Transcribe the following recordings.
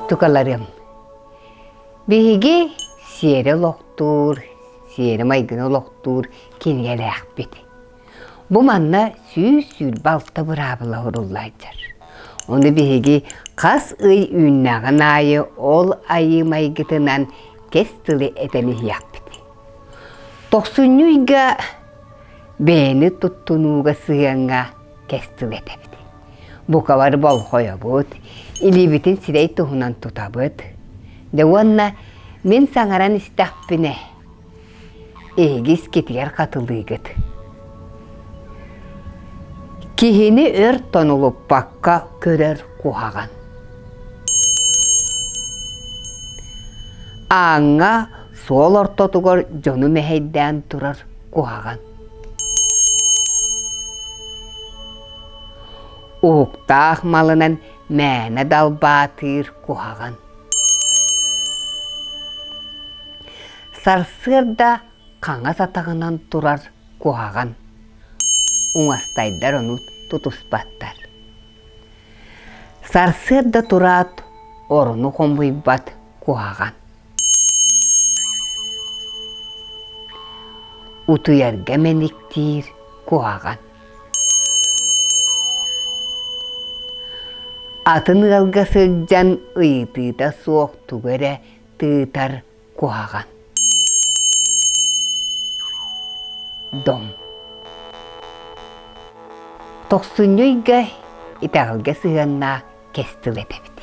Тукаларым, биһиги сиэри олохтуур, сиэри-майгыны олохтуур кинигэлээхпит. Бу манна 126 быраабыла суруллааччар. Ону биһиги хас ый үүннэҕин аайы ол айыы майгытынан кэс тылы этэн иһиэхпит. Тохсунньу ыйга бэйэни туттунууга сыһыаҥҥа кэс тыл этэбит. Бука бары болҕойобут, илиибитин сирэй туһунан тутабыт. Дьэ уонна мин саҥаран истэхпинэ, эһиги искитигэр хатылыыгыт. Киһини өр тонулуппакка көрөр куһаҕан. Ааҥҥа суол ортотугар дьону мэһэйдээн турар куһаҕан. Уһуктаах малынан мээнэ далбаатыыр куһаҕан. Сарсыарда хаҥас атаҕынан турар куһаҕан, уҥастайдар ону тутуспаттар. Сарсыарда тураат орону хомуйбат куһаҕан. Утуйарга мэниктиир куһаҕан. Атын ыалга сылдьан ыйытыыта суох тугу эрэ тыытар куһаҕан. Дом. Тохсунньу ыйга итэҕэлгэ сыһыаннаах кэс тыл этэбит.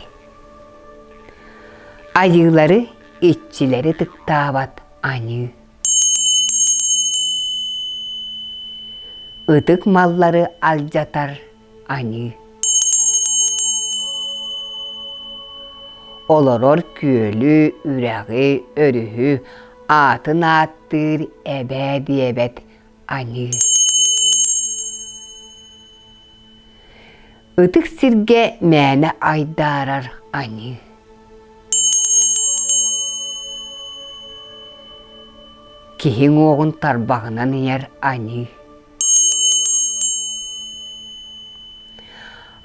Айыылары, иччилэри ытыктаабат аньыы. Ытык маллары алдьатар аньыы. Олорор күөлү, үрэҕи, өрүһү аатын ааттыыр эбээ диэбэт аньыы. Ытык сиргэ мээнэ айдаарар аньыы. Киһи уҥуоҕун тарбаҕынан ыйар аньыы.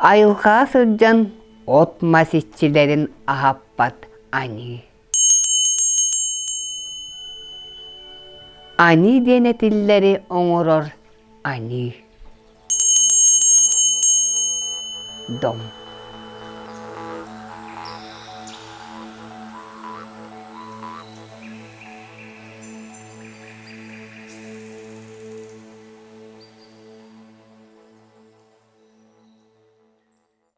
Айылҕаҕа сылдьан от-мас иччилэрин аһаппат аньыы. Аньыы диэн этиллэри оҥорор аньыы. Дом.